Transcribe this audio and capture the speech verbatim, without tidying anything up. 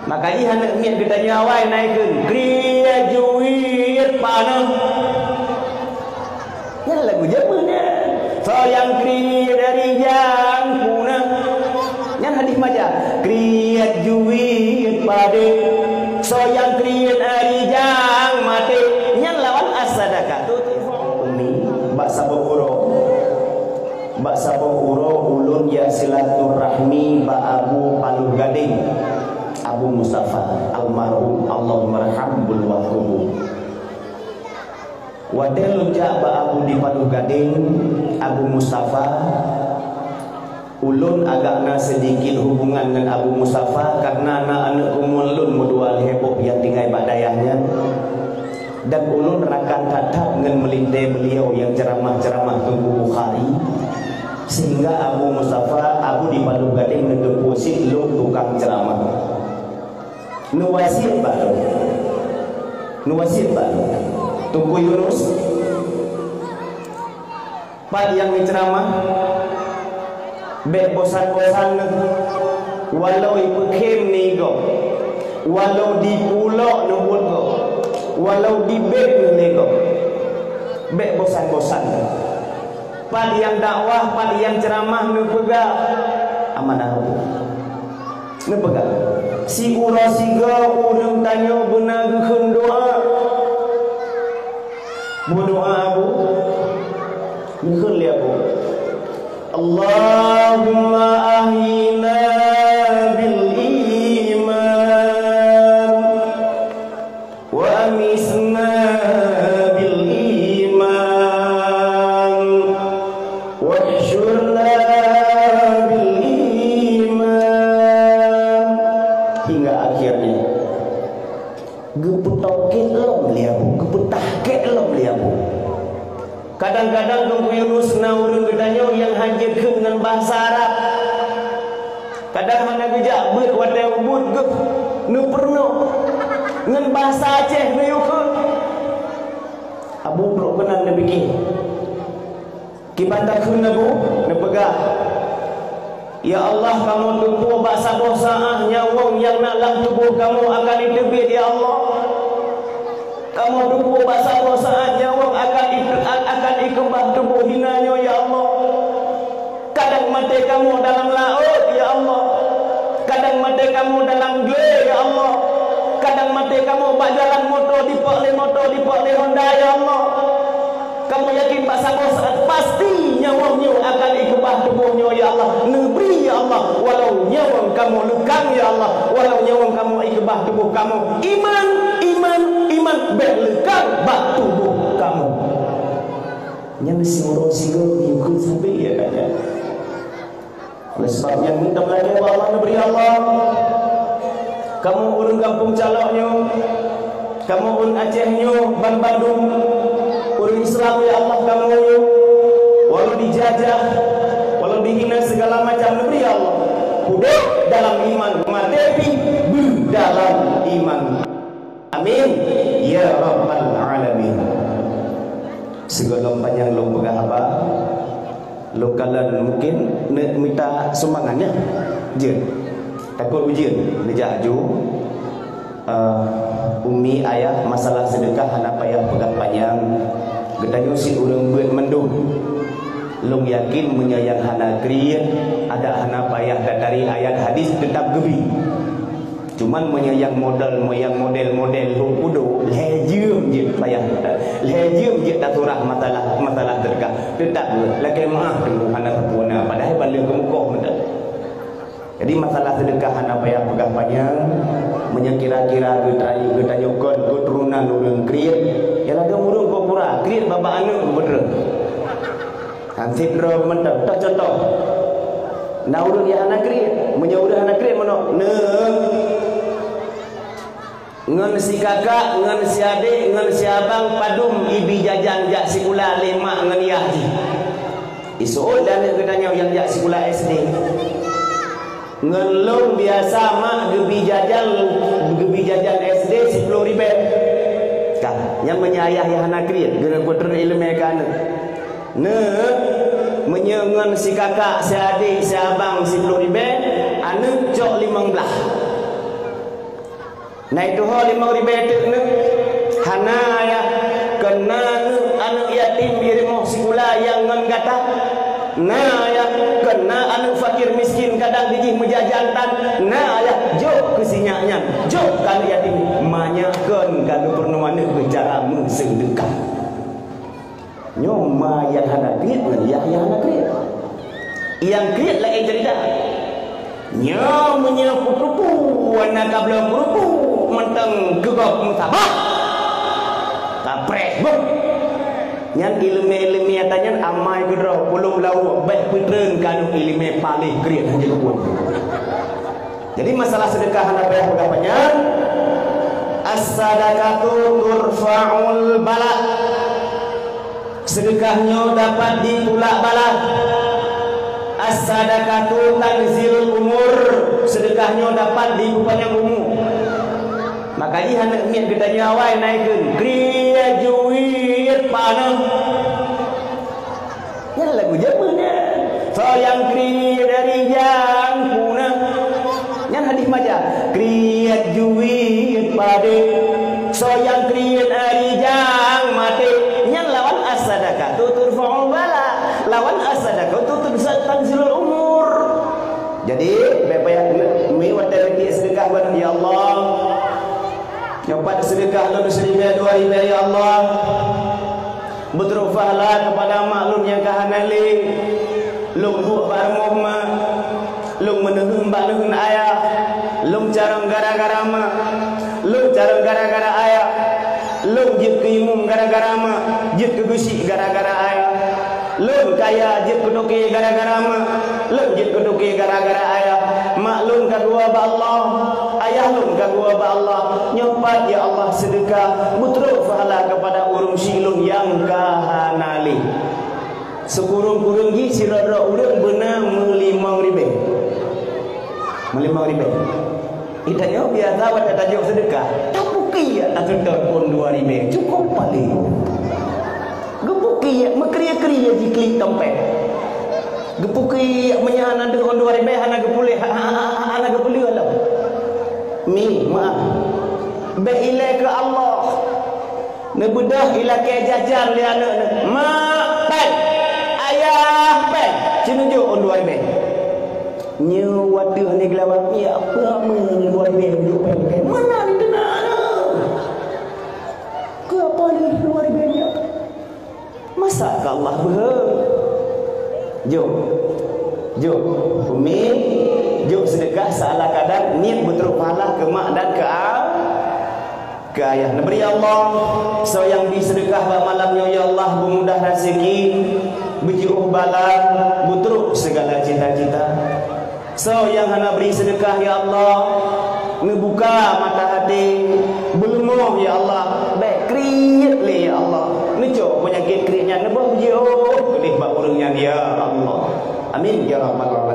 Maka jih aneuk miet geutanyoe awai na ikheun, "Kriet juet paneuk." Nyan lagu jameun nyan. "Soe nyang kriet ari jang punah." Nyan hadih maja. "Kriet juet padé. Soe nyang kriet ari jang maté." Nyan lawan as-sadaqah. Umi, bak saboh uroe. Bak saboh uroe ulôn jak silaturahmi bak Abu Paloh Gadeng, Abu Mustafa almarhum, Allahummarham buluwah kubur. Watée lôn jak bak Abu di Paloh Gadeng, Abu Mustafa, ulôn agak na seudikit hubungan ngon Abu Mustafa kareuna na aneuk keumeuen lôn meudua lhée boh nyang tinggai bak dayah nyan. Dan ulôn rakan that-that ngon meulintée beuliau nyang ceuramah-ceuramah Teungku Bukhari, sehingga Abu Mustafa, Abu di Paloh Gadeng neuteupeue cit lôn tukang ceuramah. Neuwasiet bak lôn. Neuwasiet bak lôn. Teungku Yunus, Pat nyang neuceuramah, bék bosan-bosan neuh, walau ipeukhem neuh gob, walau dipulok neubuet gob, walau dibék neuh lé gob. Bék bosan-bosan neuh. Pat nyang dakwah, pat nyang ceuramah neupeugah, amanah Allah. Neupeugah, siuroe sigoe ureuëng tanyoe beuna geukheun doá. Meudoá Abu, geukheun lé Abu, "Allahumma ahyina bil iman." "Wa amitna bil iman, wahsyurna bil iman." Hingga akhirnya. Geupeutokét lom lé Abu, geupeutahkét lom lé Abu. Kadang-kadang Teungku Yunus na ureuëng geutanyoe nyang hana jeuet kheun ngon bahasa Arab. Kadang hana geujak beuet watée ubit geuh neupeurunoe ngon bahasa Aceh neuyue kheun. Abu trok keunan neupiké. Kiban takheun Abu neupeugah, "Ya Allah, kamoe teupeue bak saboh saát nyawöng nyang na lam tuboh kamoe akan iteubiet, ya Allah. Kamoe teupeue bak saboh saát nyawöng akan i-, akan ikeubah tuboh hina nyoe, ya Allah. Kadang maté kamoe dalam laôt, ya Allah. Kadang maté kamoe dalam glé, ya Allah. Kadang maté kamoe bak jalan moto, dipok lé moto, dipok lé honda, ya Allah." Kamoe yakin bak saboh saát pasti nyawöng nyoe akan ikeubah tuboh nyoe, ya Allah. Neubri, ya Allah, walau nyawöng kamoe leukang, ya Allah, walau nyawöng kamoe ikeubah tuboh kamoe. Iman, iman, iman, bék leukang bak tuboh kamoe. Nyan siuroe sigoe geuyue kheun sabe, ya, katanya. Oleh sebab nyan, meuteumé lagée bak Allah, neubri Allah. Kamoe ureuëng gampông Calok nyoe, kamoe ureuëng Aceh nyoe, banmandum ureuëng Islam, ya Allah, kamoe nyoe, walau dijajah, walau dihina segala macam, neubri Allah udeb dalam iman, maté pih beu dalam iman. Amin ya rabbal alamin. Sigohlom panyang lôn peugah haba, lôn kalon mungkin neuk mita sumbangan, ya. Jeuet. Takot ujeuen, neujak aju. Eh, umi, ayah, masalah seudeukah hana payah peugah panyang. Geutanyoe sit ureuëng beuet mandum. Lôn yakin meunyoe nyang hana kriet, adak hana payah tatari ayat hadis, teutab geubi. Cuman meunyoe nyang model, meunyoe nyang model-model lhok pudok, lhée jeuem jeuet payah, lhée jeuem jeuet tasurah masalah, masalah seudeukah. Teutab geuh, lakée meuáh teungku hana sapeue na, padahai ban lheueh keumukoh mantong. Jadi masalah seudeukah hana payah peugah panyang, meunyoe kira-kira geutanyoe, geutanyoe kon keuturonan ureuëng kriet, ya lagée ureuëng kok pura kriet babah aneuëk beutreun. Hansip droe mantong. Toh contoh. Na ureuëng nyang hana kriet. Meunyoe ureuëng hana kriet meunoe, neuh, ngon si kakak, ngon si adek, ngon si abang padum ibi jajan jak sikula lé mak ngon yah jih. Iseuôt lé aneuëk geutanyoe nyang jak sikula S D. Ngon lôn biasa mak geubi jajan, geubi jajan S D siploh ribée. Ka, nyan meunyoe ayah nyang hana kriet, geuneuk peutreun iéleumé keu aneuëk. Neuh, meunyoe ngon si kakak, si adek, si abang siploh ribée, aneuëk cok limong blaih. Na tuho limong ribèe teuk nyoe, hana yah, keu na aneuk yatim di rumoh sikula nyang ngon gata. Na yah, keu na aneuk fakir miskin kadang jih meujajan tan. Na yah, jok keu si nyak nyan, jok keu aneuk yatim. Manyak kon ka geupeurunoe aneuk beucara meuseudeukah. Nyoe ma nyang hana kriet ngon yah nyang hana kriet. Nyang kriet laén ceurita. Nyoe meunyoe peurupu, wana ka bloe peurupu, mantong keu gob meusaboh. Kapreh boh. Nyan ileumèe-ileumèe ata nyan amai keudroe, pulom lawok bèk peutreun keu aneuk ileumèe paléh kriet hanjeuet kuat. Jadi masalah seudeukah hana payah peugah panjang. As-sadaqatu turfa'ul bala. Seudeukah nyoe dapat ditulak bala. As-sadaqatu tanzilul umur. Seudeukah nyoe dapat dipeupanyang umu. Maka jih aneuk miet geutanyoe awai na ikheun, kriet juet paneuk. Nyan lagu jameun nyan. Soe nyang kriet ari jang punah. Nyan hadih maja. Kriet juet padé. Soe nyang kriet ari jang maté. Nyan lawan as-sadaqatu turfa'ul bala. Lawan as-sadaqatu tur-, tanzilul umur. Jadi, bèk payah mi watèe lagi seudeukah bak, "Ya Allah, nyoe pat seudeukah lôn siribèe dua ribèe, ya Allah." Beutrok pahala keupada mak lôn nyang ka hana lé. Lôn buet bak rumoh mak. Lôn meuneuheun bak neuheun ayah. Lôn carông gara-gara mak. Lôn carông gara-gara ayah. Lôn jeuet keu imum gara-gara mak. Jeuet keu geusyik gara-gara ayah. Lôn kaya jeuet keu toke gara-gara mak. Lôn jeuet keu toke gara-gara ayah. Mak lôn ka geuwoe bak Allah. Ayah lôn ka geuwoe bak Allah. Nyoe pat, ya Allah, seudeukah beutrok pahala keupada ureueng syik lôn nyang ka hana lé. Sikureueng-kureueng jih sidroe-droe ureueng beuna meulimong ribèe. Meulimong ribèe. Geutanyoe biasa watèe tajok seudeukah, tapuki taseutôt phôn dua ribèe, cukôp paléh. Geupuki meukrie-krie jiklik dompet. Geupuki meunyo hana deuh phôn dua ribèe hana geupuléh, ha, ha, ha, hana geupeuleueh lom. Mi, meuah. Bèk ilèe keu Allah. Neubeudôh ilakèe jajan lé aneuk neuh. "Mak, péng! Ayah, péng!" Ci neujok phôn dua ribèe. Nyoe watèe hana geulawa, "Ya, peue meuh dua ribèe neujok péng kèe? Mana ni keunan aneuk? Keu apa ni dua ribèe nyoe?" Masa keu Allah beuhe? Jok. Jok. Umi, jok seudeukah seala kadar, niet beutrok pahala keu mak dan keu a-, keu ayah. Neubri ya Allah, soe nyang bi seudeukah bak malam nyoe, ya Allah, beumudah raseuki, beujiôh bala, beutrok sigala cita-cita. Soe nyang hana bri seudeukah, ya Allah, neubuka mata até, beuleumoh, ya Allah, bèk kriet lé, ya Allah, neucok peunyakét kriet nyan, neuboh beujiôh keudéh bak ureueng nyan, ya Allah. Amin, ya Rabbal Alamin.